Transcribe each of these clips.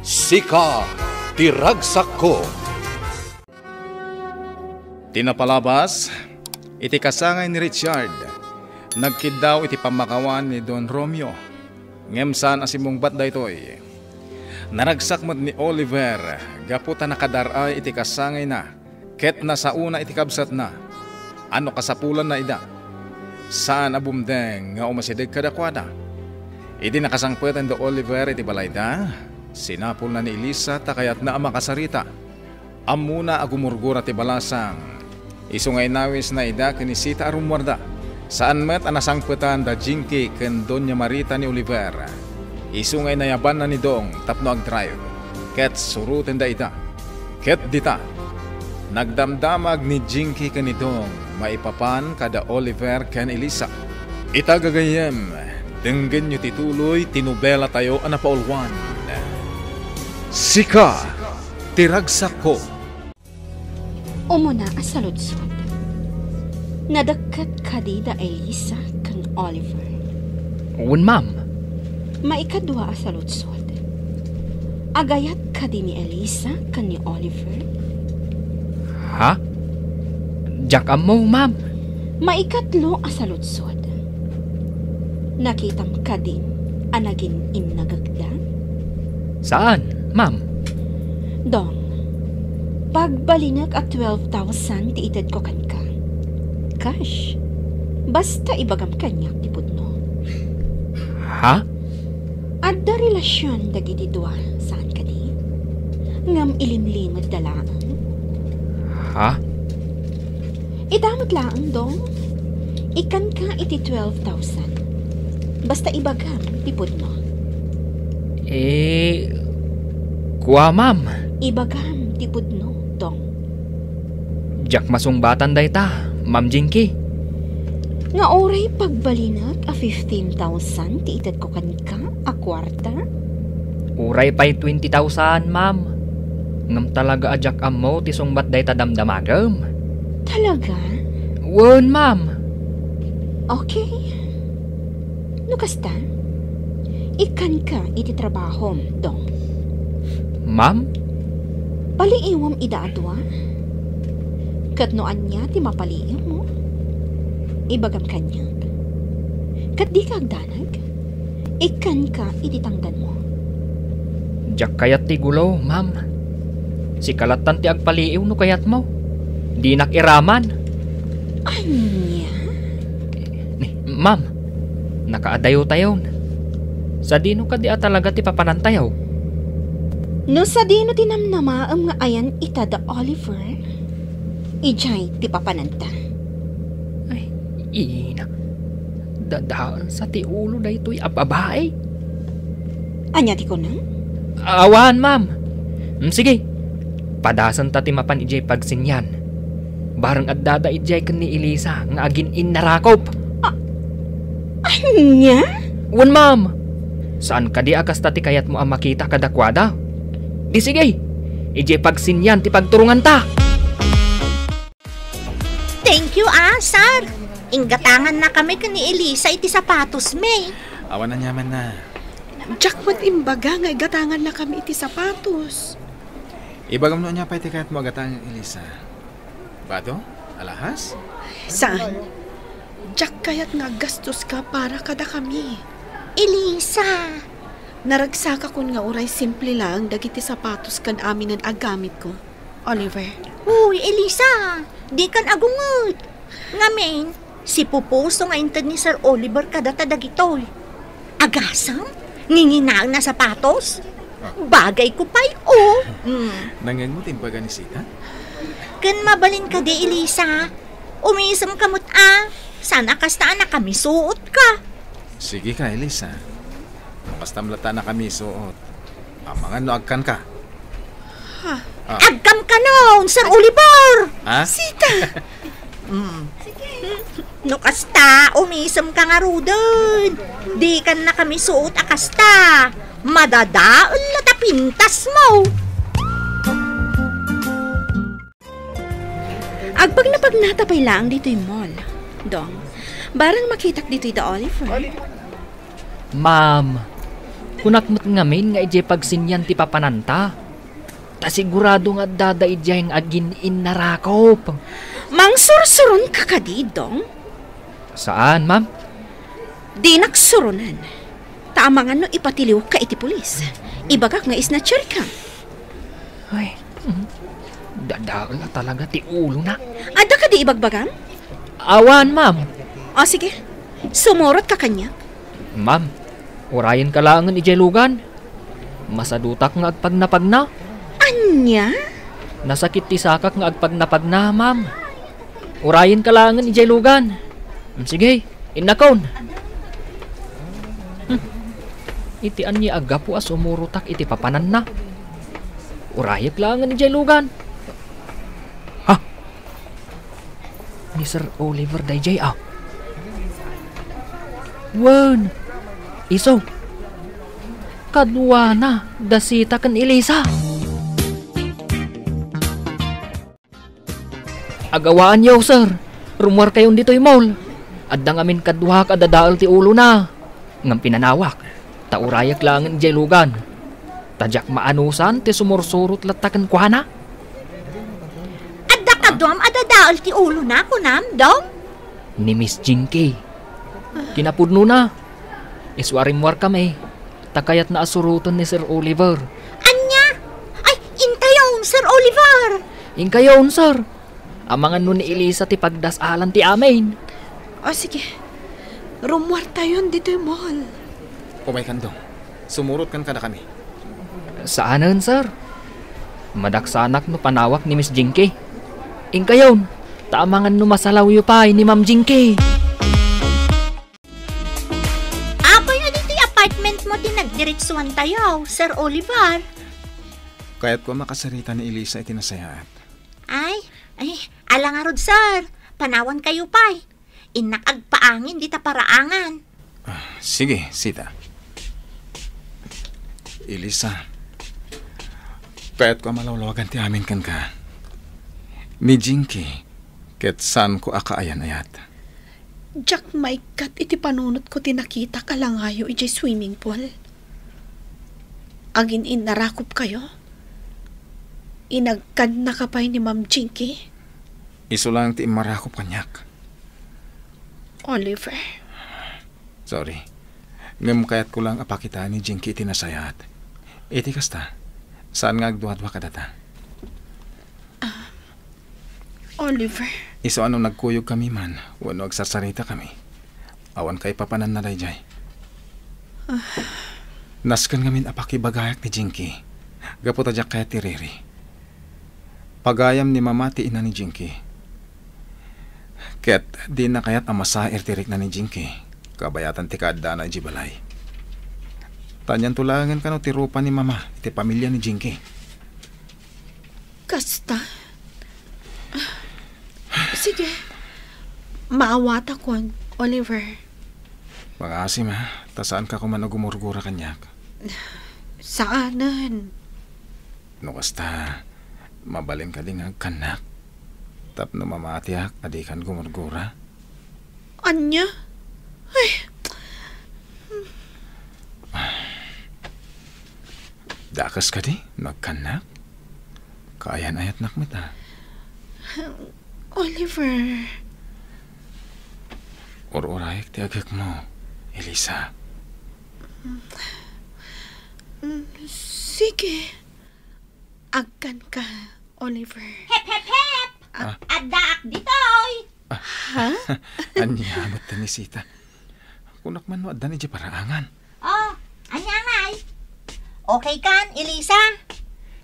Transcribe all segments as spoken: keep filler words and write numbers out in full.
Sika ti ragsakko. Ti napalabas, iti kasangay ni Richard, nagkiddaw iti pammakawan ni Don Romeo, ngem saan a simmungbat daytoy. Naragsak met ni Oliver gapu ta nakadar-ay iti kasangayna ket nasaona iti kabsatna a no kasapulanna ida, saan a bumdeng nga umasideg kadakuada. Idi nakasangpeten da Oliver iti balayda, sinapulna ni Elisa ta kayatna a makasarita. Ammona a gumurgura ti balasang, isu nga inawisna ida ken ni Sita a rummuarda. Saan met a nasangpetan da Jinky ken Doña Marita ni Oliver, isu nga inayabanna ni Dong tapno agdrive, ket surotenda ida. Ket dita, nagdamdamag ni Jinky ken ni Dong maipapan kada Oliver ken Elisa. Ita gagayyem, denggenyo ti tuloy ti nobelatayo a napauluan, Sika ti Ragsakko. Umuna a saludsod. Nadakket kadi da Elisa ken Oliver? Wen, ma'am. Maikadua a saludsod. Agayat kadi ni Elisa ken ni Oliver? Ha? Diak ammo, ma'am. Maikatlo a saludsod. Nakitam kadin a nagin-innagekda? Saan, ma'am? Dong, pagbalinek a twelve thousand ti itedko kenka. Cash. Basta ibagam kaniak ti pudno. Ha? Adda relasion dagiti dua, saan kadi? Ngem ilimlimedda laeng. Ha? Ita met laeng, Dong. Ikkanka iti twelve thousand. Basta ibagam ti pudno. Eh, kua, ma'am. Ibagam ti pudno, Dong. Diak masungbatan dayta, Ma'am Jinky. Nga uray pagbalinek a fifteen thousand ti itedko kenka a kuarta? Uray pay twenty thousand, ma'am. Ngem talaga a diak ammo ti sungbat dayta damdamagem. Talaga? Wen, ma'am. Okay. No kasta, ikkanka iti trabahom, Dong. Ma'am? Paliiwem ida a dua. Ket no ania ti mapaliiwmo, ibagam kaniak. Ket dika agdanag. Ikkanka iti tangdanmo. Diak kayat ti gulo, ma'am. Sika lattan ti agpaliiw no kayatmo. Dinak iraman. Ania? Ni, ma'am, nakaadayotayon. Sadino kadi a talaga ti papanantayo? No sadino ti namnamaem nga ayan ita da Oliver, idiay ti papananta. Ay, ina. Dadaelsa ti ulo daytoy a babai. Ania ti kunam? Awan, ma'am. Mm, sige. Padasenta ti mapan idiay pagsinian. Bareng addada idiay ken ni Elisa nga agin-innarakop. A-, ania? Wen, ma'am. Saan kadi a kasta ti kayatmo a makita kadakuada? Di sige. Idiay pagsinian ti pagturonganta. Thank you, ah, sir. Inggatangannakami ken ni Elisa iti sapatosmi. Awan aniamanna. Diak met imbaga nga igatangannakami iti sapatos. Ibagam no ania pay ti kayatmo a gatangek, Elisa. Bato? Alahas? Saan. Diak kayat nga aggastoska para kadakami. Elisa! Naragsakakon nga uray simple laeng dagiti sapatos ken aminen a gamitko. Oliver. Uy, Elisa, dikan agunget. Ngamin, sipupuso nga inted ni Sir Oliver kadata dagitoy. Agasem? Nginginaen a sapatos? Ah. Bagayko pay, o. Mm. Nangngegmo ti imbaga ni Sita? Ken mabalin kadi, Elisa. Umisemka met a. Saan a kasta a nakamisuotka. Sige ka, Elisa. No kastam latta a nakamisuot, amangan no agkanka. Ha? Ah. Agkamkanon, Sir Oliver! Ha? Sita! Mm. No kasta, umisemka ngaruden. Dikan nakamisuot a kasta. Madadael latta pintasmo. Agpagnapagnata pay laeng ditoy mall, Dong. Bareng makitak ditoy da Oliver. Ma'am, Kunak met ngamin nga idiay pagsinian ti papananta. Ta sigurado nga addada idiay nga agin-innarakup. Mangsursuron ka kadi, Dong? Saan, ma'am? Dinak suronen. Ta amangan no ipatiliwka iti pulis. Ibagak nga snatcher ka. Ay, mm, dadael a talaga ti ulona. Adda kadi ibagbagam? Awan, ma'am. O, sige. Sumurot ka kaniak. Ma'am, urayen ka laengen idiay lugan. Masadutak nga agpagnapagna. Ania? Nasakit ti sakak nga agpagnapagna, ma'am. Urayen ka laengen idiay lugan. Mm, sige, innakon. Hmm. Iti ania a gapu a sumurotak iti papananna? Urayek laengen idiay lugan. Ha? Ni Sir Oliver daydiay, a. Wen, isu. Kaduana, da Sita ken Elisa. Agawaanyo, sir. Rummuarkayon ditoy mall. Adda ngamin kaduak a dadael ti ulona. Ngem pinanawak, ta urayek laengen idiay lugan. Ta diak maanusan ti sumursurot latta kenkuana. Adda kaduam a dadael ti ulona, kunam, Dong? Ni Miss Jinky. Kinapudnona, isu a rimmuarkami, ta kayatna a suroten ni Sir Oliver. Ania? Ay, intayon, Sir Oliver! Inkayon, sir. Amangan no ni Elisa ti pagdas-alan ti amin. O, sige. Rummuartayon ditoy mall. Umaykan, Dong. Sumurotkan kadakami. Saanen, sir. Madaksanak no panawak ni Miss Jinky. Inkayon, ta amangan no masalawyo pay ni Ma'am Jinky. Apay, no ditoy apartment mo ti nagdiretsuantayo, Sir Oliver? Kayatko a makasarita ni Elisa iti nasayaat. Ay, ay, ala ngarud, sir. Panawankayo pay. Innak agpaangin dita paraangan. Ah, sige, Sita. Elisa, kayatko a malawlawagan ti amin kenka. Ni Jinky, ket saanko a kaayan-ayat. Diak maikkat iti panunotko ti nakitak a langayo idiay swimming pool. Agin-innarakupkayo? Inagkannaka pay ni Ma'am Jinky? Isu laeng ti immarakup kaniak. Oliver. Sorry. Ngem kayatko laeng a pakitaan ni Jinky iti nasayaat. Iti kasta, saan nga agduadua kadata. Ah, Oliver. Isu a no nagkuyogkami man wenno agsarsaritakami, awan kaipapananna daydiay. Ah. Nasken ngamin a pakibagayak ni Jinky, gapu ta diak kayat ti riri. Pagayam ni Mama ti ina ni Jinky. Ket dina kayat a masair ti rikna ni Jinky, kabayatan ti kaaddana idiay balay. Ta anianto laengen kano ti rupa ni Mama iti pamilia ni Jinky. Kasta? Sige. Maawatakon, Oliver. Pangasim, ha? Ta saanka koma a gumurgura kaniak. Saanen. No kasta, mabalin kadi nga agkannak? Tapno mamatiak a dikan gumurgura? Ania? Ay. Dakes kadi no agkannak? Kaayan-ayatnak met a. Oliver. Ur-urayek ti agekmo, Elisa. Mm, sige. Agkanka, Oliver. Hep, hep, hep! Ah. Addaak ditoy! Ha? Ania met ni Sita? Kunak man no adda ni paraangan. Oh, ania ngay? Okay kan, Elisa?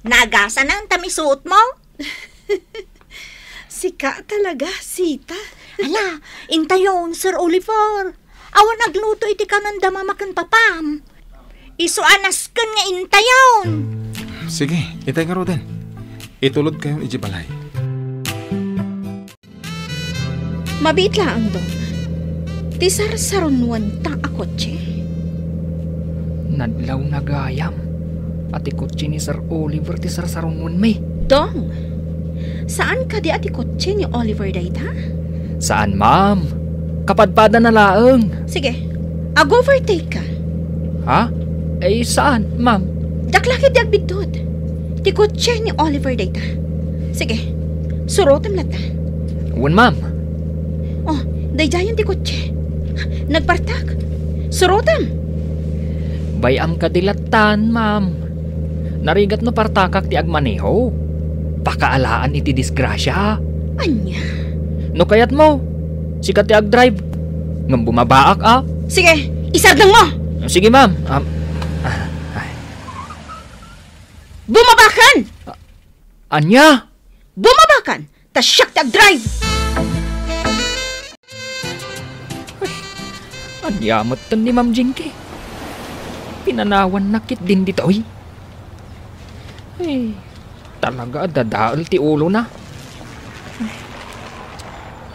Nagasanen ta misuot mo? Sika talaga, Sita. Ala, intayon, Sir Oliver. Awan agluto iti kanon da mama ken papam. Isu a nasken nga intayon. Sige, itay ngaruden. Itulodkayon idiay balay. Mabiit laeng, Dong. Ti sarsarunuen ta a kotse. Nadlaw na gayam a ti kotse ni Sir Oliver ti sarsarunuen mi. Dong, saan kadi a ti kotse ni Oliver dayta? Saan, ma'am. Kapadpada na laeng. Sige, ag-overtake ka. Ha? Ay, saan, ma'am? Dakkel ket ti agbiddut. Ti kotse ni Oliver dayta. Sige, surotem latta. Wen, ma'am. Oh, daydiayen ti kotse. Nagpartak. Surotem. Bay-am kadi lattan, ma'am. Narigat no partakak ti agmaneho. Pakaalaan iti disgrasia. Ania? No kayatmo, sika ti agdrive. Ngem bumabaak, a? Sige, isardengmo. Sige, ma'am. Um, ah, ay. Bumabakan! Ania? Bumabakan! Ta siak ti agdrive! Ay, ania metten ni Ma'am Jinky? Pinanawanna ketdin ditoy. Ay, talaga a dadael ti ulona. Ay,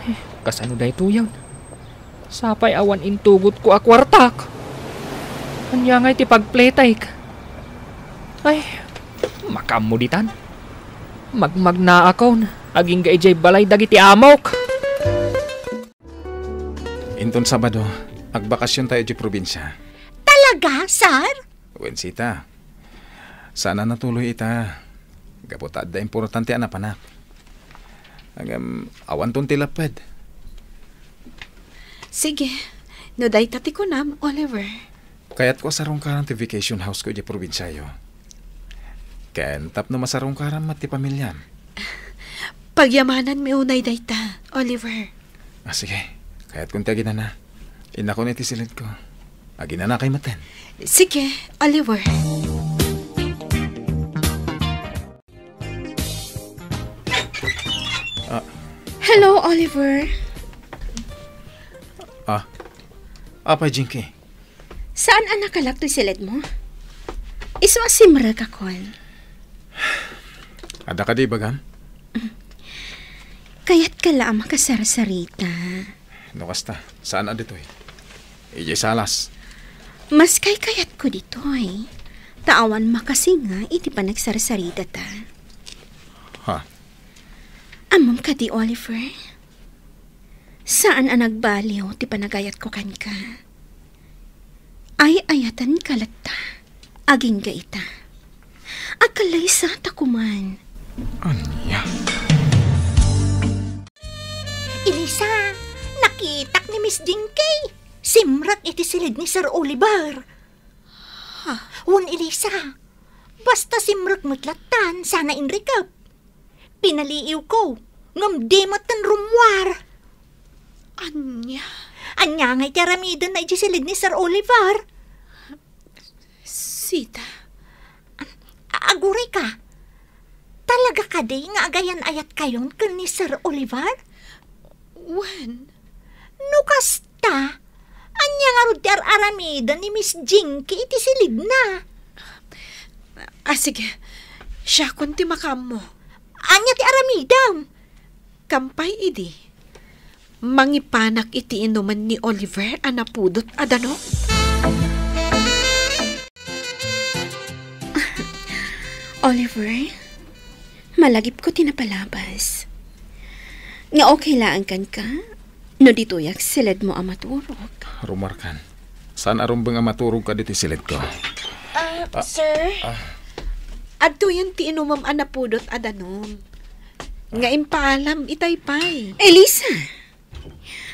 ay, kasano daytoyen? Sapay awan intugotko a kuartak. Ania ngay ti pagpletek? Ay, makaammo ditan. Magmagnaakon, agingga idiay balay dagiti amok. Inton Sabado, agbakasiontayo idiay probinsia. Talaga, sir? Wen, sita. Saan a natuloy ita. Gapu ta adda importante a napanak. Ngem, awanton ti lapped. Sige, no dayta ti kunam, Oliver. Kayatko a sarungkaram ti vacation house ko idiay probinsiayo. Ken tapno masarungkaram met ti pamiliam. Pagyamananmi unay dayta, Oliver. Ah, sige. Kayatkon ti aginana. Innakon iti siled ko. Aginanakay metten. Sige, Oliver. Ah. Hello, Oliver. Ah. Apay, Jinky? Saan a nakalak toy siled mo? Isu a simrekakon. Adda kadi ibagam? Kayatka la a makasarsarita. No kasta, saan a ditoy? Idiay salas. Mas kaykayatko ditoy, ta awan makasinga iti panagsarsaritata. Ha? Ammom kadi, Oliver? Saan a nagbaliw ti panagayatko kenka. Ay-ayatenka latta, agingga ita. Agkallaysa ta kuman. Ania? Elisa, nakitak ni Miss Jinky. Simrek iti siled ni Sir Oliver. Ha? Wen, Elisa, basta simrek met lattan, sana inrikep. Pinaliiwko, ngem di metten rummuar. Ania? Ania ngay ti aramidenna idiay siled ni Sir Oliver? Sita. A-, agurayka. Talaga kadi nga agayan-ayatkayon ken ni Sir Oliver? Wen. No kasta, ania ngarud ti ar-aramiden ni Miss Jinky iti siledna? Ah, sige. Siakon ti makaammo. Ania ti aramidem? Kampay idi, mangipanak iti inumen ni Oliver a napudot a danum. Oliver, malagipko ti napalabas. Nga okay laeng kenka no ditoyak siledmo a maturog? Rummuarkan. Saan a rumbeng a maturog ka ditoy siledko. Ah, sir? Ah. Adtoyen ti inumem a napudot a danum. Nga impaalam itay pay. Elisa!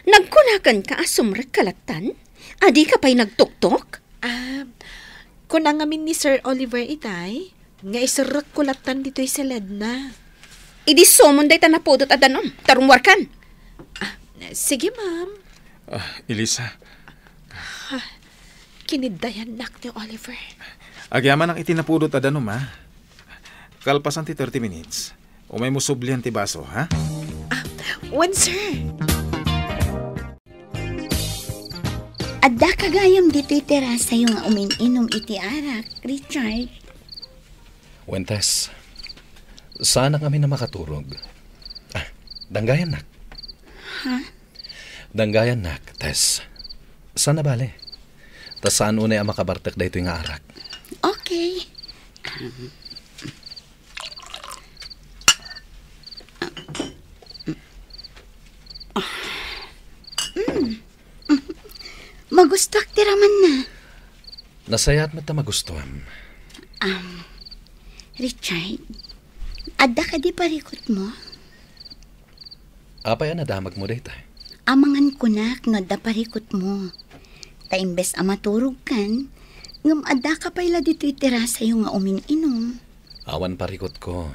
Nagkunakan ka a sumrek ka lattan? A dika pay nagtuktok? Ah, kuna ngamin ni Sir Oliver itay, nga iserrekko lattan ditoy siledna. Idi sumon dayta napudot a danum, ta rummuarkan. Ah, sige, ma'am. Ah, Elisa. Ah, kiniddayannak ni Oliver. Agyamanak iti napudot a danum, ah. Kalpasan ti thirty minutes. Umaymo sublian ti baso, ha? Ah, wen, sir. Adda ka gayam ditoy terasayo nga umin-inum iti arak, Richard? Wen, Tess. Saanak ngamin a makaturog. Ah, danggayannak. Ha? Danggayannak, Tess. Saan a bale. Ta saan unay a makabartek daytoy nga arak. Okay. Mm. Magustuak ti ramanna. Nasayaat met ta magustuam. Um, Richard, adda kadi parikutmo? Apay a nadamagmo daytoy? Amangan kunak no adda parikutmo. Ta imbes a maturogkan, ngem addaka pay la ditoy terasayo nga umin-inum. Awan parikutko.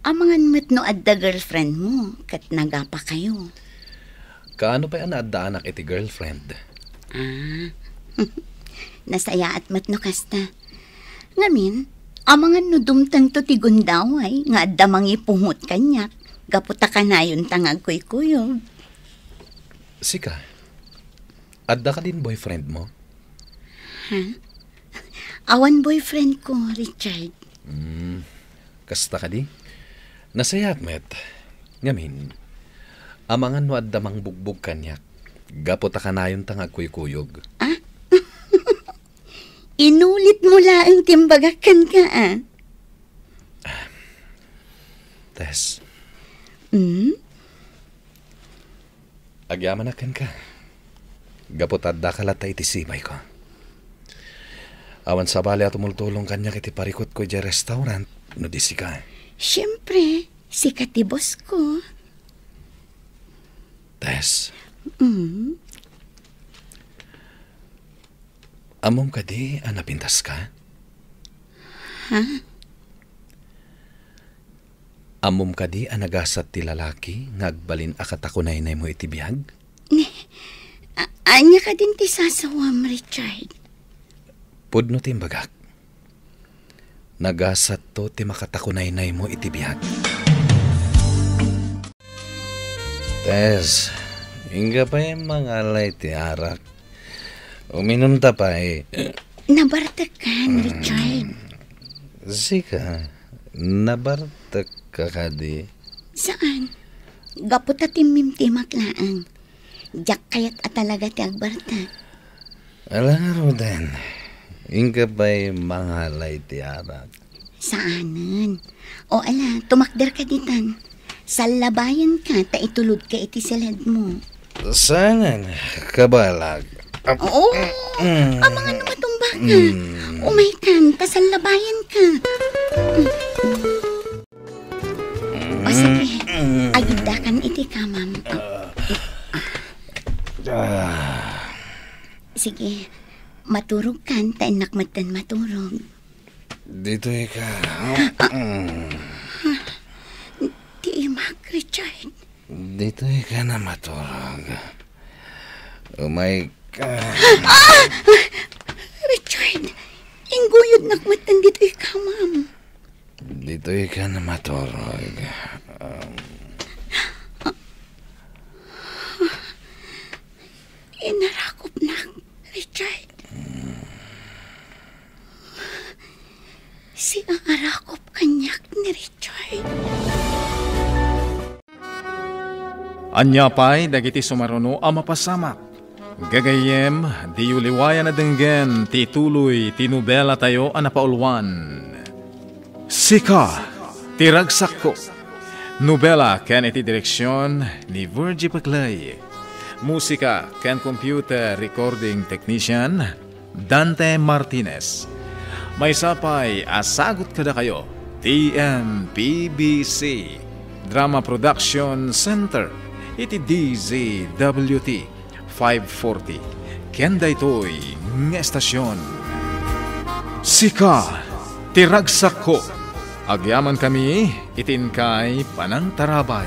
Amangan met no adda girlfriendmo ket nagapakayo. Kaano pay a naaddaanak iti girlfriend? Ah, nasayaat met no kasta. Ngamin, amangan no dumtengto ti gundaway nga adda mangipungot kaniak gapu ta kanayonta nga agkuykuyog. Sika, adda kadin boyfriendmo? Ha? Awan boyfriendko, Richard. Hmm, kasta kadi? Nasayaat met. Ngamin, amangan no adda mangbugbog kaniak gapu ta kanayonta nga agkuykuyog. Ah? Inulitmo laeng ti imbagak kenka, ah. Tess. Hmm? Agyamanak kenka. Gapu ta addaka latta iti sibayko. Awan sabali a tumultulong kaniak iti parikutko idiay restaurant no di sika. Siempre, sika ti boss ko. Tess. Mm. Ammom kadi a napintaska? Ha? Ammom kadi a nagasat ti lalaki nga agbalin a katakunaynaymo iti biag? Ni, a-, ania kadin ti sasawam, Richard? Pudno ti imbagak. Nagasatto ti makatakunaynaymo iti biag. Tess, inka pay mangalay ti arak. Uminumta pay. Nabartekkan, Richard. Sika, nabartekka kadi? Saan? Gapu ta timmimtimak laeng. Diak kayat a talaga ti agbartek. Ala ngaruden, inka pay mangalay ti arak. Saanen. O ala, tumakderka ditan. Sallabayanka ta itulodka iti siledmo. Saanen, kabaelag. Ap-, Oo, mm. Amangan no matumbaka. Mm. Umaykan, ta sallabayanka. O sige, agiddakan iti kamam. Ah. Sige, maturogkan ta innak metten maturog. Ditoy ka. Ti imak, Richard. Ditoy ka na maturog. Umay ka. Ah! Richard, ingguyodnak metten ditoy kamam. Ditoy ka na maturog. Um. Inarakopnak, Richard. Siaarakop kaniak ni Richard. Ania pay dagiti sumaruno a mapasamak? Gagayyem, diyo liwayan a denggen ti tuloy ti nobelatayo a napauluan, Sika ti Ragsakko. Nobela ken iti direksion ni Virgie Peclay. Musika ken computer recording technician, Dante Martinez. Maysa pay a sagut kadakayo, T M P B C Drama Production Center, iti D Z W T five forty. Ken daytoy nga estasion, Sika ti Ragsakko. Agyamankami iti inkay panangtarabay.